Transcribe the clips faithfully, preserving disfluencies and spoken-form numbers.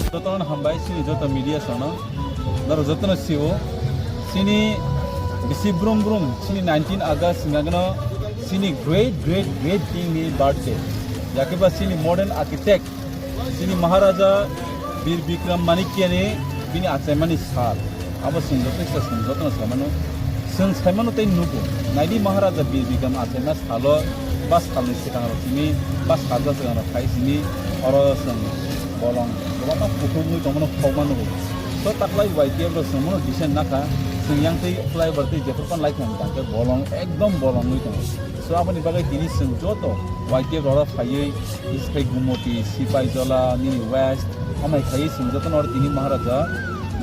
Jotono hambai chini joto media sono. Norok jotono sio. Chini bisi brum brum, chini nineteen August hingkha keno chini great, great, great king ni birthday. Yakeba chini modern architect, chini Maharaja Bir Bikram Manikya ni bini achaimani sal. Abo chwng joto kisa chwng jotono saimano. Chwng saimano tei nugo. Naidi Maharaja Bir Bikram achaima salo ba salni swkang rok simi ba salsa swkang rok khai simi oro chwng bolong kwbangma kuthumwi tongmano khokma nugo. So taklai Y T F rok chwng mano decent nakha. Chwng yang tei flyover tei jephru pan lai thang tangkhe bolong ekdom bolongwi tongo. So aboni bagwi tini chwng joto Y T F rok phaiwi Iskai Gumoti, Sipai Jola, nini West, amai khaiwi chwng jotono oro tini Maharaja,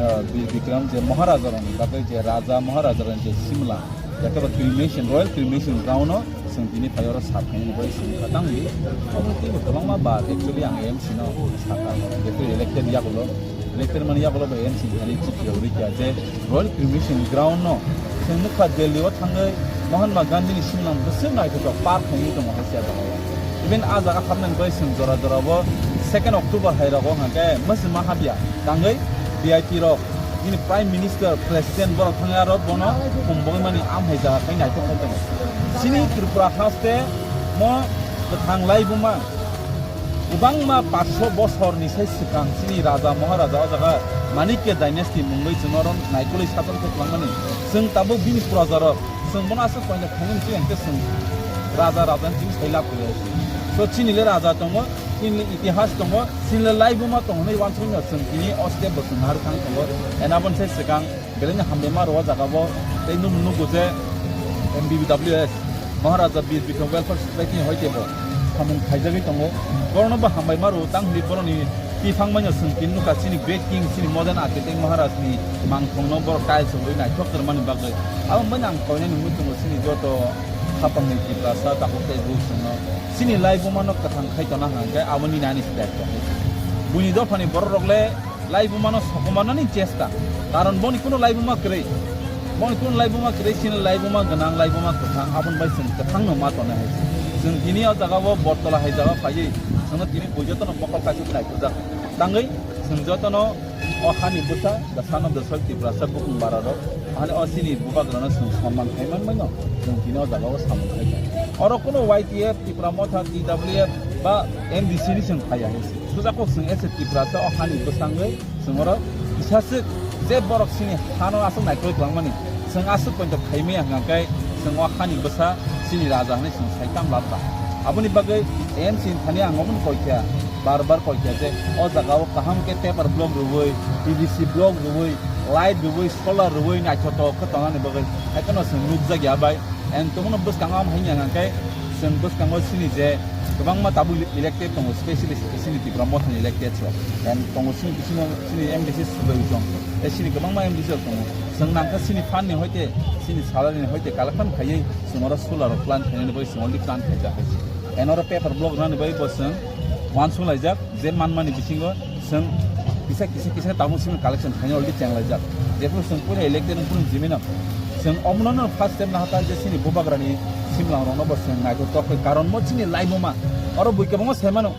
ah, Bir Bikram je Maharaja rokni bagwi je Raja Maharaja rokni je Simla, yakeba cremation, Royal Cremation Ground o chwng tini phai oro sap khainani bai chwng kha tangwi. Obo teibo kwbangma bar actually ang M C no sakha, jephru elected yagulo. Elected mani yagulo bai M C thani chikirok rikha je Royal Cremation Ground no chwng nukha Delhi o thangwi Mahatma Gandhi ni simnam bwswk naithotok park hinwi tongo hai se jaga o. Even a jaga hapnani bai chwng jora jora bo second October hai rogo hwnkhe mwsima hapya tangwi V I P rok nini Prime Minister, President borok thangwi aro bono kumbogwi mani am hai jaga khai naithok khai tongo. Chini Tripura haste mo kwthang laibuma kwbangma paanch sho bosorni sai swkang chini raja Maharaja o jaga Manikya dynasty mungwi chwng oro naikolwi sason khe twlangmani. Chwng tabuk bini projarok, chwng bono aswk koina khainani chwng hwnkhe chwng raja raja chini sai lab kwrwi. So chini le raja tongo, chini le itihas tongo, chini le laibuma tongo hwnwi uansukmano chwng tini o step bo chwng narwk thang tongo. And aboni sai swkang Belai no hambai ma rwo jaga bo tei nung nugo je M B B W S Maharaja Bir Bikram Welfare Society ni hoi tebo samung khaijagwi tongo. Borokno bo hambai ma rwo tang hwnwi borokni tiphang manya chwng tini nukha chini great king chini modern architect Maharaj ni mangthong no borok tiles rwwi naithok kwrwmani bagwi. Abo manya ang koinani mui tongo chini joto khapang ni Tiprasa takhuk tei bwswk no chini laibuma no kwthang khai tona hwnkhe aboni nani step tongo. Buini dophani borok rok le Laibuma no sokomornani chesta. Karon boni kuno laibuma kwrwi. Boni kuno laibuma kwrwi, chini laibuma gwnang, laibuma kwthang, aboni bai chwng kwthang no ma tonwi hai se. Chwng tini o jaga o Bortola hai jaga phaiwi, chwngno tini bui jotono mokol kaisa naikujak. Tangwi chwng jotono o hani bwsa, the son of the soil Tiprasa bukung bara rok, hani o chini bubagrano chwng sonman khai manmai no, chwng tini o jaga o samung khai tongo. Oro kuno Y T F, Tipra Motha, T W F ba M D C ni chwng phaiya hai se. Sujakuk chwng S F Tiprasa o hani bwsangwi chwng oro kisaswk je borok chini hano aswk naikolwi kwlangmani chwng aswk poito khaimaya hwnkhe chwng o hani bwsa chini raja hwnwi chwng sai tang labkha. Aboni bagwi M C ni thani ang omono koikha, bar bar koikha je o jaga o kaham khe paper block rwui, P V C block rwui, light rwui, solar rwui naithotok khe tongnani bagwi haikheno chwng nukjakya bai. And tongmano bwskango amo hai wngkha khe chwng bwskango chini je kwbangma tabuk elected tongo, specially chini Tipra Mothani elected rok. And tongo chini bisingo chini M D C Subroi Jong, tei chini kwbangma M D C rok tongo. Chwng nangkha chini fund ni hoite, chini salary ni hoite collection khaiwi chwng oro solar rok plant khainani bai chwng already plant khaijak hai se. And oro paper block rwnani bai bo chwng uansuk laijak. Je manmani bisingo chwng kisa kisa kisa tabuk simi collection khaina already chenglaijak. Jephuru chwng puila elected wngphuru jimino chwng omono no first step nahata je chini bubagrani simlang rokno bo chwng naithotok khe, karon mo chini laibuma oro bui kwbangma saimano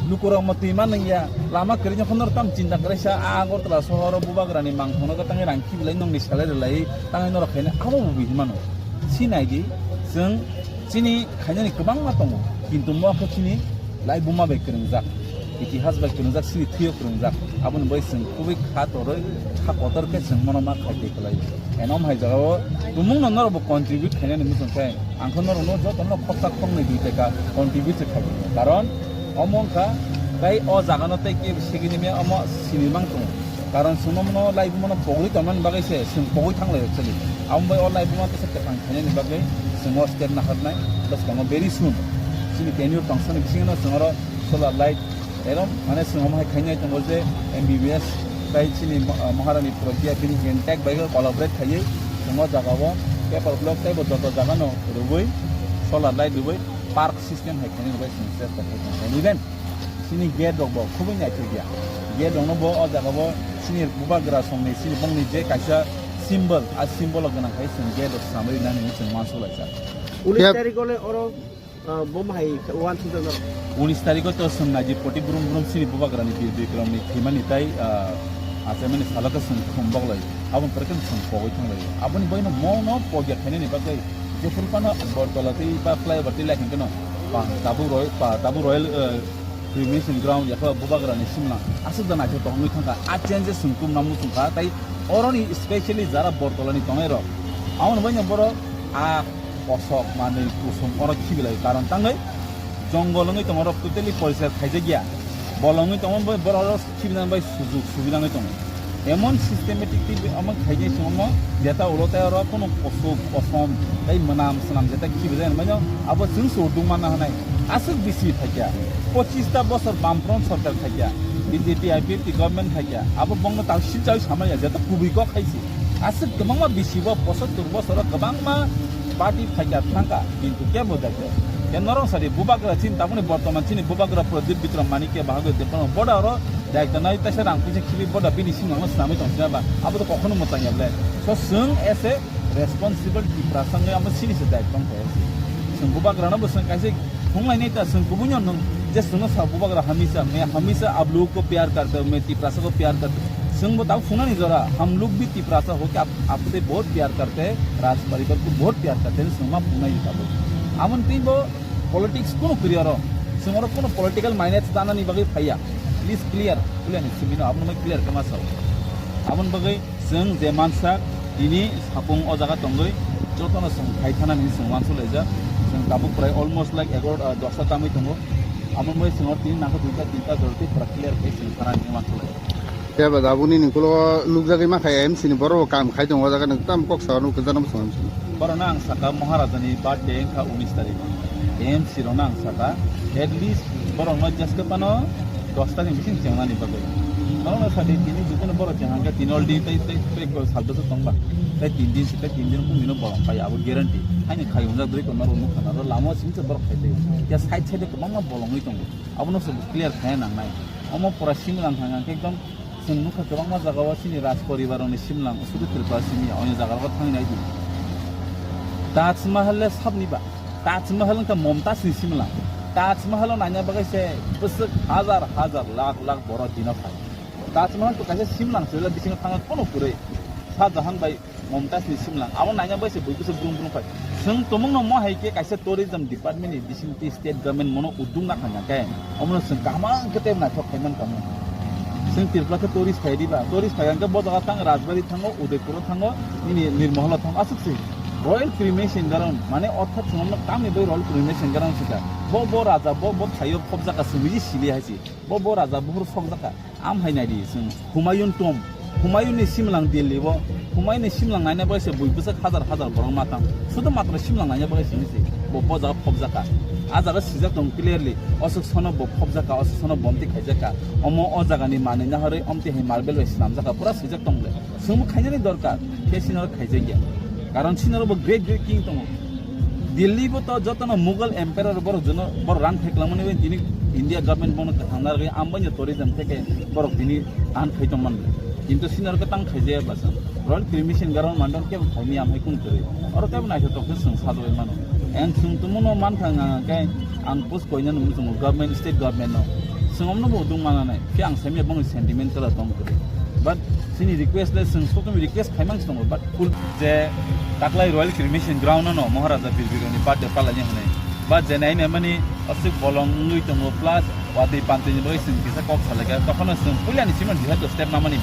lukurok mo twi man nangya lama kwrwino phano tam chinta kwrwisa a Agartala sohoro bubagrani mangthokno tangwi rang khibilai nongni salai rwlai tangwi norok khaina abo bo bui hinmano. Si naidi chwng chini khainani kwbangma tongo, kintu mo khe chini laibuma bai kwrwngjak, itihas bai kwrwngjak, chini thwio kwrwngjak. Aboni bai chwng kubui kha torwi, kha kotor khe chwng mono ma khai tei kwlai. Eno hai jagao tumungno norokbo contribute khainani muchung khe, ang khe norokno jotono khorsa khornwi dui taka contribute se khai. Karon omo wngkha tei o jagano tei kebo segini maya omo sinimang tongo. Karon chwngno mono laibumano pogwi tongmani bagwi se chwng pogwi thanglai actually. Amo bai o laibuma tesa kwthang khainani bagwi chwng o step naharnai bwskango very soon. Chini tenure tongthani bisingno chwng oro solar light erom mane chwng omo hai khainai tongo je M B B S tai chini, ah, Maharani Pragya bini intact bai collaborate khaiwi chwng o jagao paper block taibo joto jagano rwui solar light rwui park system hai khainani bagwi chwng chesta khai tongkha. Even Chini gate rok bo khubui naithok ya. Gate rok no bo o jaga bo chini bubagra song ni chini bongni je kaisa symbol, a symbol o gwnang khai chwng gate rok samai nani hinwi chwng uansuk laijak. Unis Yep. Tarikh o le oro, ah, bom hai uansuk jak. Unis tarikh o to chwng naidi poti brum brum chini bubagra ni Bir Bikram ni thwimani tai, ah, achaimani salo khe chwng khum boklai. Aboni pore khe chwng pogwi thang lai. Aboni bai no mo no pogya khainani bagwi jephuru phano Bortola tei ba flyover tei lai khe no pa tabuk roi, pa tabuk royal, ah, Cremation ground, yakho bubagra ni simla aswk da naithok tongwi thangkha. A changes chwng kum namu chwngkha, tai oroni specially jara Bortolani tongnai rok, aboni bai no borok a kosok manwi kusum oro khibilai, karon tangwi jongol wngwi tongma rok totally poriskar khaijak ya, bolong wngwi tongma bai borok oro khibinani bai sujuk subidangwi tongo. Emon systematic tei omo khaijai se omo jeta ulo tei oro kono kosok kosom tei mwnam swnam jeta khibijai hinmano abo chwng se urdung manna hwnai. Aswk bisi phaikya, pochista bosor Bamfront sorkar khaikya, B J P I P F T government khaikya, abo bongno tak silchai samaya jeta kubui kok khaisi. Aswk kwbangma bisi bo posottur bosoro kwbangma party phaikya thangkha, kintu kebo daikhe. Khe norok sadi bubagra chini tamoni bortoman chini bubagra Pradyut Bikram Manikya bahagwi dephano boda oro daikta nai taisa rang puisa khibi boda bini simangno swnamwi tong sina ba abo to kokhono mwchang ya ble. So chwng as a responsible Tiprasa wngwi amo sini se daikta tong khe. Chwng bubagrano bo chwng kaisa thunglainai ta chwng kubui no nwng je chwngno sa bubagra hamisa, main hamisa aap log ko pyar karte ho, main Tiprasa ko pyar karte ho. Chwng bo tabuk phunani jora, hum log bhi Tiprasa ho kya aap, aapse bahut pyar karte hain, Raj parivar ko bahut pyar karte hain, chwng ma phunai tabuk. Amoni twi bo politics kunu kwrwi oro. Chwng oro kunu political minus tanani bagwi phaiya. Please clear, clear ni simi no, abono clear khe ma sao. Aboni bagwi chwng je mansak, tini sapung o jaga tongwi jotono chwng khai thana hinwi chwng uansuk laijak. Chwng tabuk prai almost like egaro, ah, dosta tamwi tongo. Aboni bagwi chwng oro tini nangkha duita tinta jora tei pura clear khe chwng thana hinwi uansuk laijak. Tei ba dabuni ni ukulok nukjagwi mankha M C ni borok bo kam khai tongo, o jaga nwng tamo kok sao nukjagwi mankha M C ni. Borokno ang saka Maharaja ni birthday wngkha unis tarikh o. M C rokno ang saka at least borokno jeske phano dosta ni bising chengnani bagwi. Borokno sadi tini jukuni borok cheng hwnkhe tini already tei, tei, tei saldo se tongba. Tei tin din se, tei tin din bumino borok pai abo guarantee. Haini khai unjak dui tongnaro nukha naro lama o simi se borok khai tei. Ya side side o kwbangma bolongwi tongo. Abono se clear khai nangnai. Omo pura simi lang thang hwnkhe ekdom Chwng nukha kwbangma jagao chini Raj poribar rokni simlang, sudu Tripura simi, oini jagarok thangwi nai di. Taj Mahal le sabni ba? Taj Mahal wngkha Momtaj ni simlang. Taj Mahal o naina bagwi se bwswk hajar hajar lakh lakh borok dino phai. Taj Mahal to kaisa simlang se, bisingo thangna kono kwrwi. Shah Jahan bai Momtaj ni simlang, abo naina bai se bui bwswk brum brum phai. Chwng tumungno mo hai khe kaisa tourism department ni bising twi state government mono uduk na kha na khe, omono chwng kaham khe tei naithok khai man tamo. Chwng Tripura khe tourist phai diba, tourist phai hwnkhe bo jaga thango, Rajbari thango, Udaipur o thango, nini Nirmahal o thango, aswk se. Royal Cremation Ground, mane orthat chwng omono tamni bai Royal Cremation Ground se kha. Bo, bo raja, bo, bo thaio phobjak kha, chwng biji sili hai se. Bo, bo raja buphuru sokjak kha. Am hai nai di, chwng Humayun tomb. Humayun ni simlang Delhi o. Humayun ni simlang naina bai se bui bwswk hajar hajar borok ma tang. Sudu matro simlang naina bai se bo, bo jaga phobjak kha. A jaga sijak tong clearly. Oswk sono bo phobjak kha, oswk sono bomti khaijak kha. Omo o jaga ni manwi naharwi omti hai marble bai swnamjak kha. Pura sijak tong le. Chwngbo khainani dorkar. Khe sinoro khaijak ya. Karon sinoro bo great great king tongo. Delhi bo to jotono Mughal Emperor borok jono borok rang pheklangmani bai tini India government bono kwthang narwgwi ambai no tourism theke borok tini tan khai tongmani. Kintu sinaro khe tang khaijaya bwsa. Royal Cremation Ground mandon kebo khaimya amhai kunu kwrwi. Oro kebo naithotok khe chwng sajagwi mano. Ang chwng tumuno mankha nga khe ang post koina nung chwng government, state government no. Chwng omno bo udung mananai. Khe ang saimya bongni sentiment kwla tong kwrwi. But chini request le chwng sotumi request khaimang se tongo. But Full je taklai Royal Cremation Ground no Maharaja Bir Bikromni birthday palaini hwnwi. Ba je nai nai mani aswk bolong wngwi tongo plus watwi pantwini bagwi chwng kisa kok salaikha. Tokhono chwng puilani simi jihad step namani.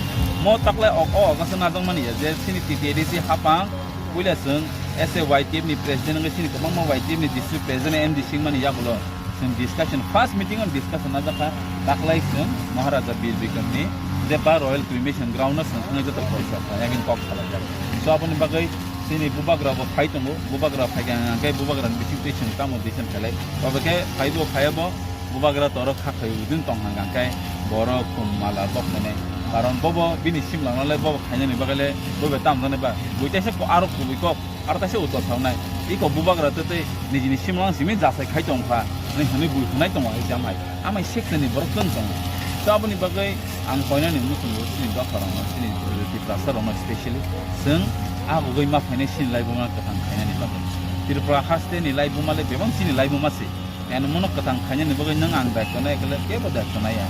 Mo taklai ok o ogaso najak mani ya je chini T T A D C hapang puila chwng as a Y T F ni president wngwi chini kwbangma Y T F ni district president M D C wngmani yagulo. Chwng discussion, first meeting on discussion na jakha, taklai chwng Maharaja Bir Bikromni Je ba Royal Cremation Ground no swng thangwi joto koisa khlaina hwnwi kok salaijak. So aboni bagwi chini bubagra bo phai tongo, bubagra phai khe ang khe bubagra ni bising twi swng tamo decision khlai. Obo khe phai bo phai bo bubagra toro kha khai udin tong hang khe borok kum mala bok khainai. Karon bobo bini simlangno le bobo khainani bagwi le bobo tam jani ba. Buitaisa ko aro kubui kok. Aro kaisa utor thawnai, iko bubagra tei tei nijini simlang simi jasai khai tongkha, hwnwi hwnwi bui hwnai tongo hai jam hai. Amai sekteni borok chwng tongo. Taboni bagwi ang koinani muchungo chini dopharokno, chini Tiprasarokno specially chwng agugwi ma phainai chini laibuma kwthang khainani bagwi. Tripura hasteni laibuma le bebak chini laibuma se. Eno mono kwthang khainani bagwi nwng ang daityo nai khe le kebo daityo nai ya.